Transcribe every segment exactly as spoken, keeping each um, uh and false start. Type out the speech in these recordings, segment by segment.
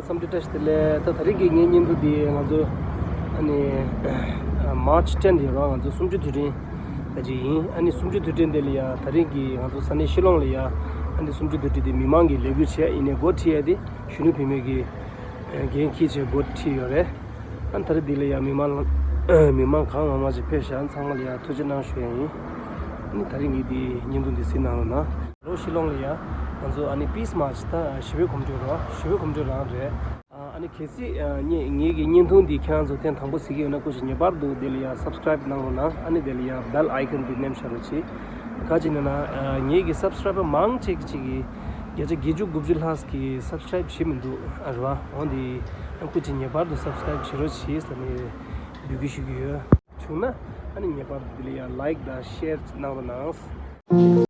འཚམས་འདྲི་བཀྲ་ཤིས་བདེ་ལེགས། ད་ད་རིང་གི་ངའི་བརྙན་ཐུང་འདི་ང་ཚོ་ཨ་ནི་March ten ཡོད་ར། ང་ཚོ་གསུམ་བཅུའི་དུས་དྲན་ད་ཅིག་ཡིན། ཨ་ནི་གསུམ་བཅུའི་དུས་དྲན་དེ་ལ་ཡ་ད་རིང་གི་ང་ཚོ་ས་གནས་ཤི་ལོང་ལ་ཡ་ཨ་ནི་གསུམ་བཅུའི་དུས་དྲན་དེ་མི་མང་གི་ལས་འགུལ་བྱས། ཡིན་ནའི་འགོ་ཁྲིད་ཡ་དེ་གཞོན་ནུ་བུད་མེད་ཀྱི་འགན་འཁྱེར་བྱས་འགོ་ཁྲིད་ཡོད་རེད། ཨ་ནི་ད་རེས་འདི་ལ་ཡ་མི་མང་མི་མང་གང་མང་མང་ཞིག་ཕེབས་ཤག་ཚང་མ་ལ་ཡ་ཐུགས་རྗེ་གནང་ཞུ་ཡ་ཡིན། ཨ་ནི་ད་རིང་གི་འདི་བརྙན་ཐུང་འདི་གཟིགས་གནང་རོགས་གནང་། ལོ་ཤི་ལོང་ལ་ཡ་ང་ཚོ་ཨ་ནི་Peace March ད་ཞི་བའི་གོམ་བགྲོད་རོ། ཞི་བའི་གོམ་བགྲོད་རང་རེད། ཨ་ནི་གལ་སྲིད་ངས་ངེད་ཀྱི་བརྙན་ཐུང་འདི་ཁྱེད་རང་ཚོ་ཐེངས་དང་པོ་གཟིགས་ཀྱི་ཡོད་ན་སྐུ་མཁྱེན་ངེས་པར་དུ་འདི་ལ་ཡ་subscribe གནང་རོགས་གནང་། ཨ་ནི་འདི་ལ་ཡ་bell icon འདི་མནན་བཞག་རོགས་གྱིས། ག་ཅི་ན་ན་ངེད་ཀྱི་subscriber མང་ཆེ་གི་ཅིག་གིས་བརྒྱ་ཆ་བརྒྱད་ཅུ་དགུ་བཅུ་ལྷག་གིས་subscribe བྱེད་མི་འདུག་རེད་བ། འོ་འདི་སྐུ་མཁྱེན་ངེས་པར་དུ་subscribe བྱེད་རོགས་གྱིས་ཟེར་ནས་འབོད་སྐུལ་ཞུ་གི་ཡོད། བྱུང་ན་ཨ་ནི་ངེས་པར་དུ་འདི་ལ་ཡ་like དང་share གནང་རོགས་གནང་།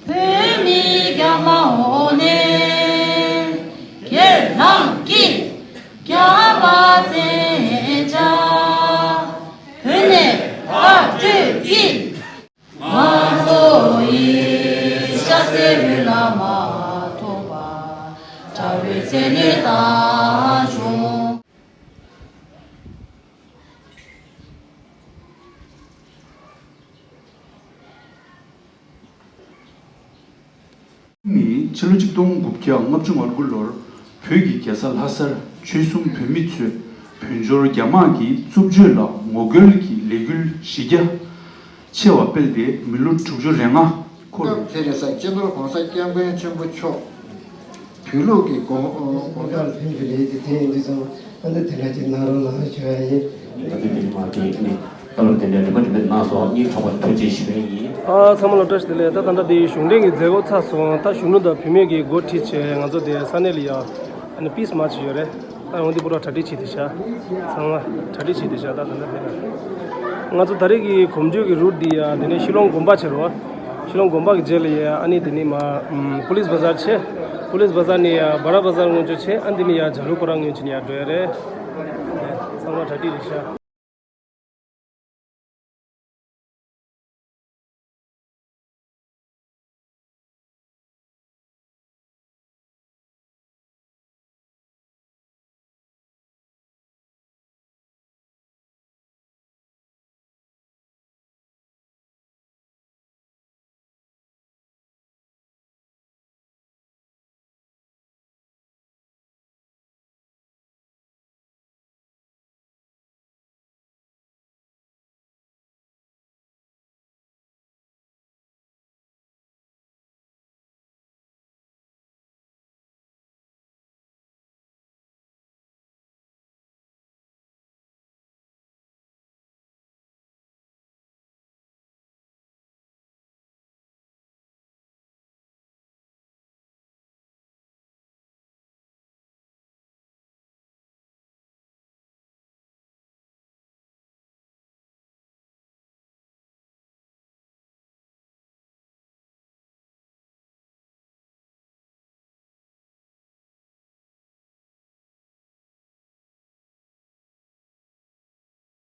བོད་མི་རྒྱ་མ་འོ་ནས་ཁྱེད་རང་གིས་རྒྱ་བ་བཙན་བྱ་བོད་ནས་བར་སྤྲོད་ཀྱིས། ང་ཚོ་ཡི་སྐྱ་སེར་བོད་ལ་མ་ཐོབ་པ་དགྲ་བོའི་བཙན་གནོན་དང་བྱུང་། ནི་ཕྱི་ལོ་ཆིག་སྟོང་དགུ་བརྒྱ་ལྔ་བཅུ་ང་དགུ་ལོར་བོད་ཀྱི་རྒྱལ་ས་ལྷ་སར་ཆོལ་གསུམ་བོད་མི་ཚོས་བོད་འབྱོར་རྒྱ་དམག་གི་རྩུབ་སྤྱོད་ལ་ངོ་རྒོལ་གྱི་ལས་འགུལ་གཞི་རྒྱ་ཆེ་བ་སྤེལ་ཏེ་མི་ལོ་དྲུག་ཅུ་རེ་ལྔ་འཁོར། སྐབས་དེར་སྤྱི་ནོར་༸གོང་ས་༸སྐྱབས་མགོན་ཆེན་པོ་མཆོག་བོད་ལུགས་ཀྱི་དགོངས་དགོངས་དག་ལ་ཕན་པའི་ལས་ཀྱི་དེ་ཡིན་དུས་ཙང་ཨ་ནི་དེ་འདྲ་ཅིག་གནང་རོགས་གནང་ཞུ་ཡ་ཡིན། ད་དུས་དེ་མ་དེ་ནི་སྐབས་ལ་དེ་འདྲའི་རིམ་པ་རིམ་པས་གནང་སོང་། སྙིང་ཐག་པ་ཐུགས་རྗེ་ཞུ་ཡ་ཡིན། ཨ་ཚང་མ་ལ་བཀྲ་ཤིས་བདེ་ལེགས། ད་ད་ལྟ་དེ་གཞུང་འབྲེལ་གྱི་མཛད་སྒོ་ཚར་སོང་། ད་གཞོན་ནུ་དང་བུད་མེད་ཀྱིས་འགོ་ཁྲིད་བྱས་ང་ཚོ་དེ་ས་གནས་ལ་ཡ་ཨ་ནི་Peace March ཡོད་རེད། ཨ་འོ་འདི་པུ་ར་གྲ་སྒྲིག་བྱེད་དེ་ཤག་ཚང་མ་གྲ་སྒྲིག་བྱེད་དེ་ཤག་ད་ད་ལྟ་དེ་ལ་ང་ཚོ་ད་རེས་ཀྱི་གོམ་བགྲོད་ཀྱི་route འདི་ཡ་དེ་ནས་ཤི་ལོང་དགོན་པ་བྱེད་རོགས། ཤི་ལོང་དགོན་པ་གི་རྗེས་ལ་ཡ་ཨ་ནི་དེ་ནས་མ་ཨམ་Police Bazar བྱེད། Police Bazar ནས་ཡ་Bara Bazar སྔོན་འཇུག་བྱེད། ཨ་ནི་དེ་ནས་ཡ་ཇ་ལུ་པོ་ར་སྔོན་འཇུག་ནས་ཡ་འགྲོ་ཡ་རེད། ཚང་མ་གྲ་སྒྲིག་རེད་ཤག་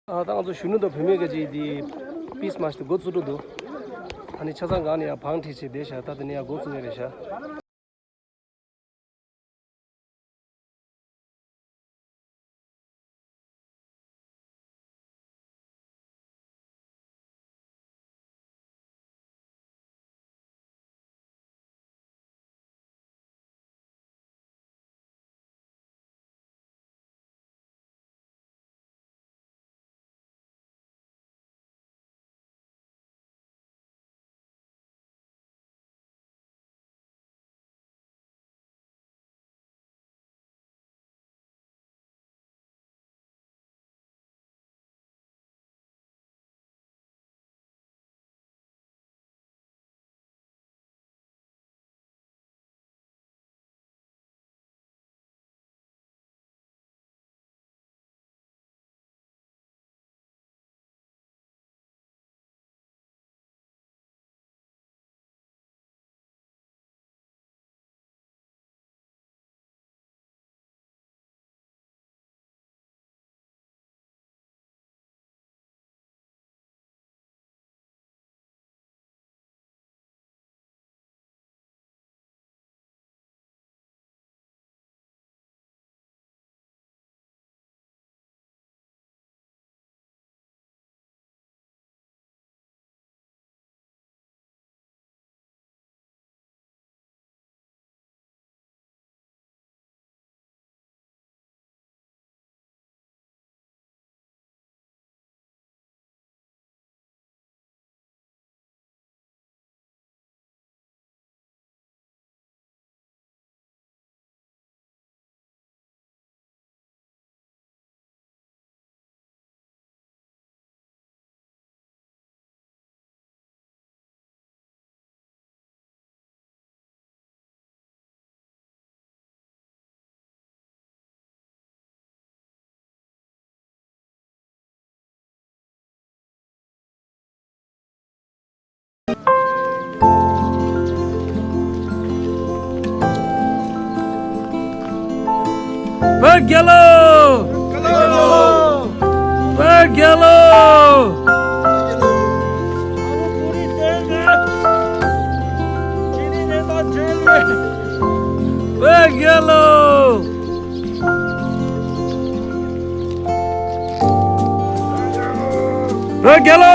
ཨ་ད་ང་ཚོ་གཞོན་ནུ་དང་བུད་མེད་སྐད་ཆ་འདི་པིས་མ་ཞིག་འགོ་བཙུགས་འགྲོ་འདུག་ཨ་ནི་ཆ་ཚང་སྒང་ནས་ཡང་བང་ཁྲིད་བྱས་བསྡད་ཤག་ད་དེ་ནས་ཡང་འགོ་བཙུགས་ཡས་རེད་ཤག་བོད་རྒྱལ་ལོ། བོད་རྒྱལ་ལོ། བོད་རྒྱལ་ལོ། བོད་རྒྱལ་ལོ།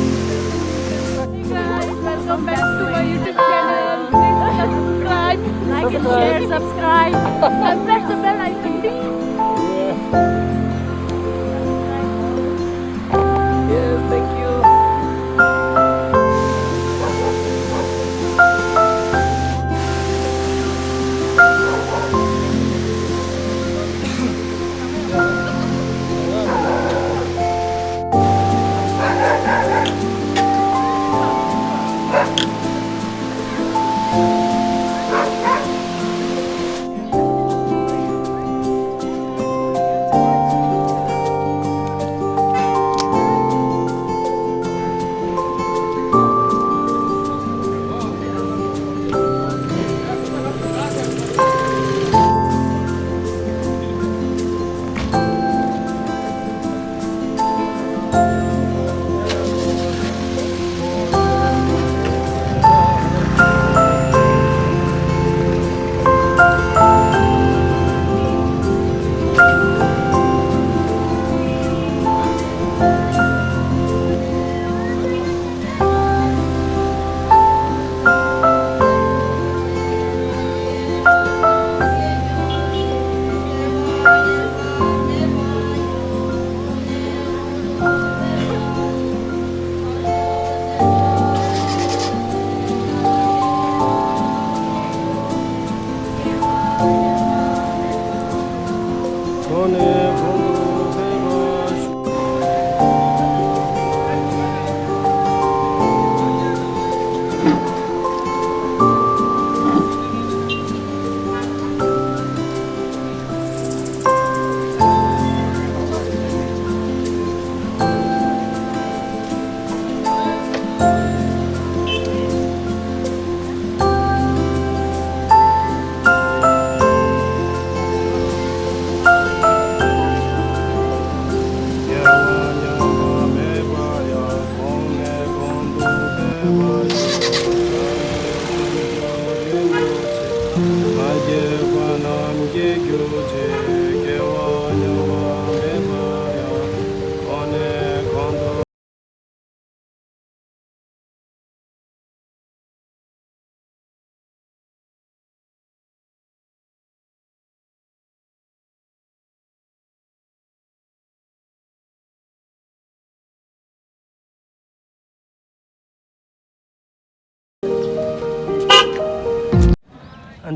Hey guys, welcome back to my YouTube channel. Please subscribe, like and share, subscribe, and press the bell icon. Yes, thank you.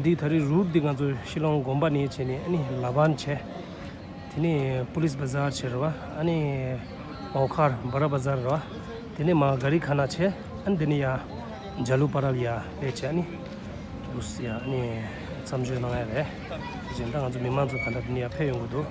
འདི་ད་རེས་རུཊ་འདི་ང་ཚོ་ཤི་ལོང་དགོན་པ་ནས་བྱས་ནས་ཨ་ནི་ལ་བན་བྱས། དེ་ནས་པུ་ལིས་བ་ཛར་བྱས་རེད་བ། ཨ་ནི་མའོ་ཁར་བྷ་ར་བ་ཛར་རེད་བ། དེ་ནས་མར་གྷ་རི་ཁ་ན་བྱས། ཨ་ནི་དེ་ནས་ཡར་ཇ་ལུ་པ་རལ་ཡར་སླེབས་བྱས། ཨ་ནི་འདུག་སེ་ཡར་ཨ་ནི་མཚམས་གཅོད་གནང་ཡ་རེད། དེ་བཞིན་ད་ང་ཚོ་མི་མང་ཚོ་ད་ལྟ་དེ་ནས་ཡར་ཕེབས་ཡོང་གི་འདུག་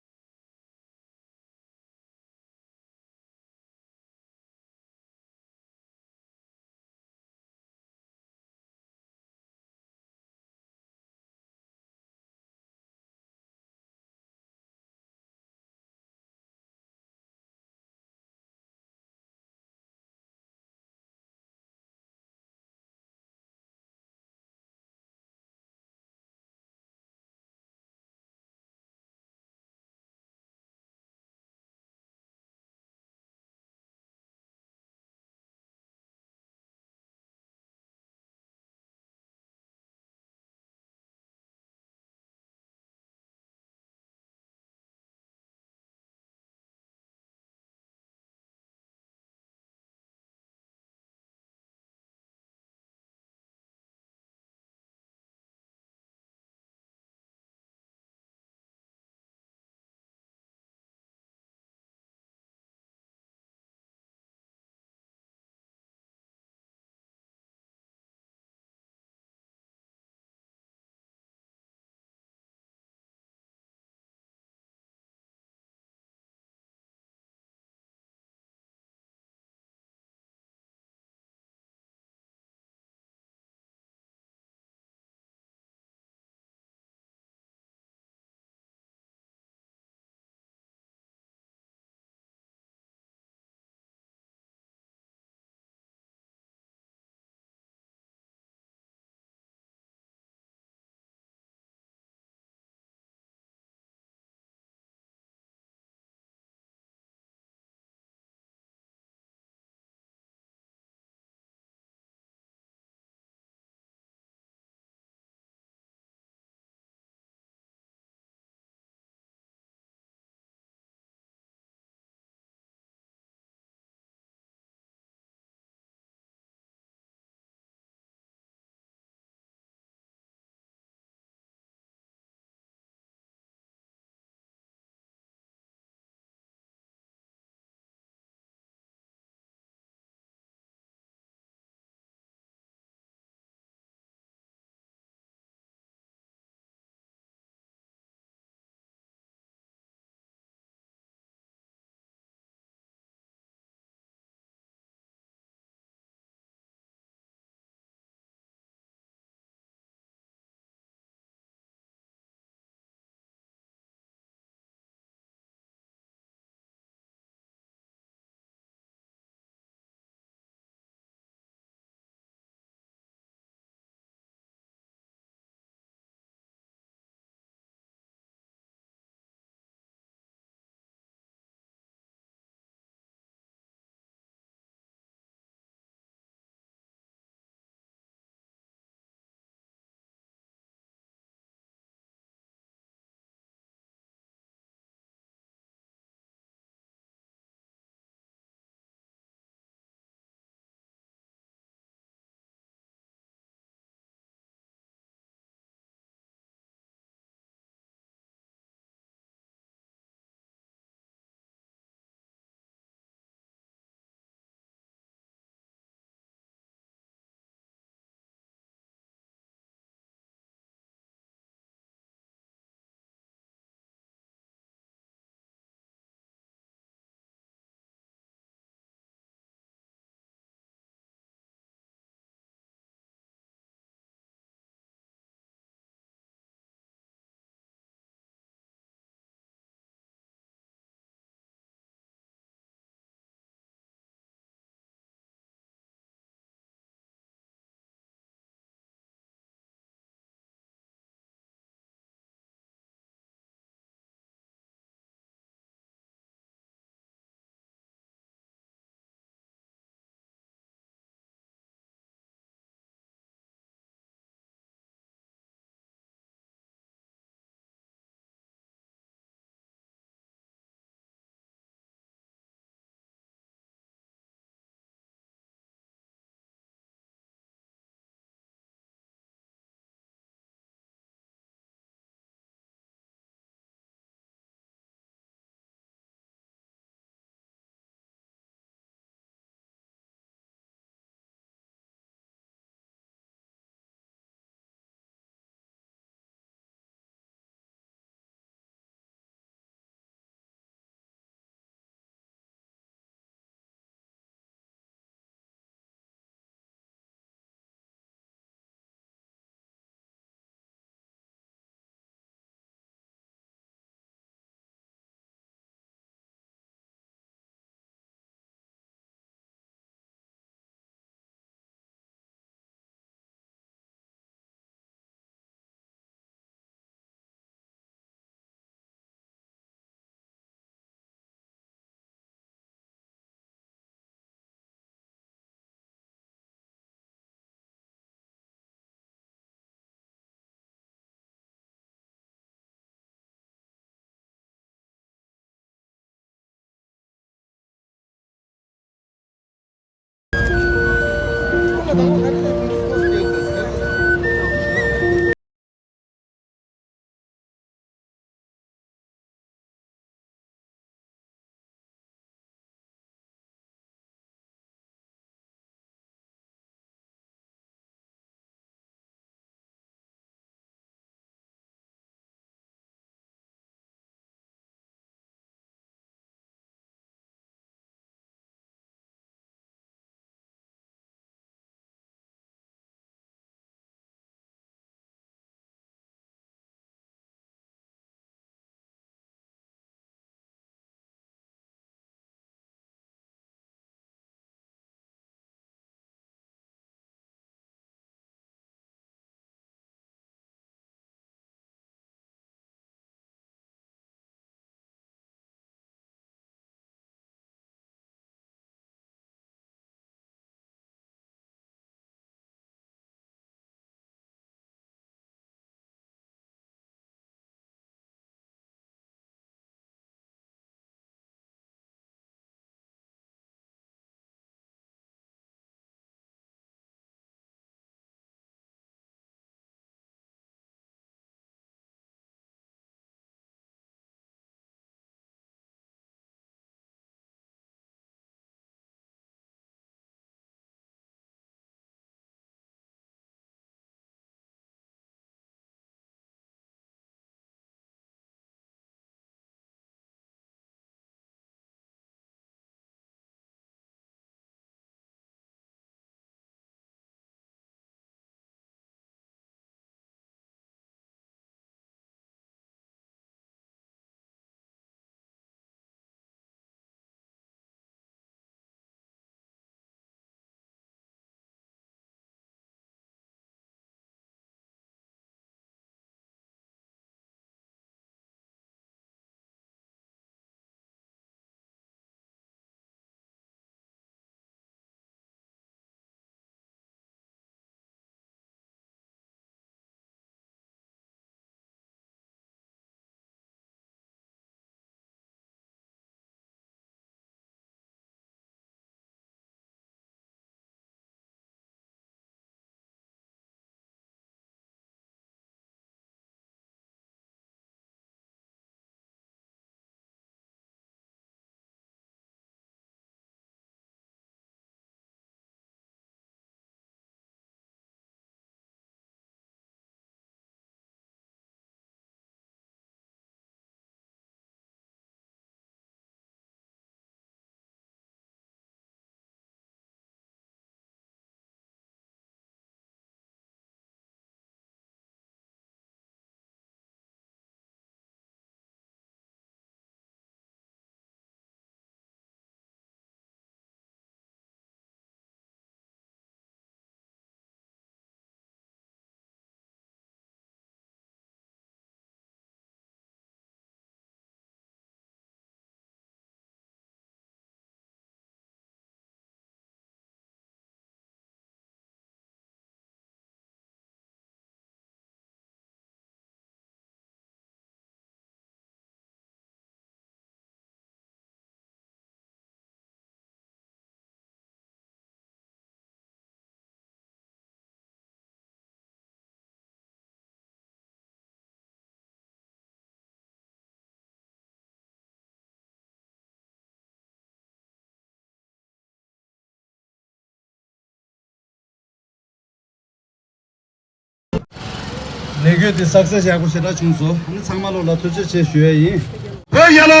ལས་འགུལ་དེ་སག་སེ་སི་ཡག་པོ་ཞེ་དྲག་བྱུང་སོང་། ཨ་ནི་ཚང་མ་ལོ་ལ་ཐུགས་རྗེ་ཆེ་ཞུ་ཡ་ཡིན། བོད་རྒྱལ་ལོ།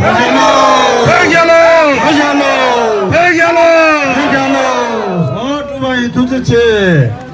བོད་རྒྱལ་ལོ། བོད་རྒྱལ་ལོ། བོད་རྒྱལ་ལོ། བོད་རྒྱལ་ལོ། བོད་རྒྱལ་ལོ། ཨོ་སྤྲུལ་པ་ཡིན། ཐུགས་རྗེ་ཆེ།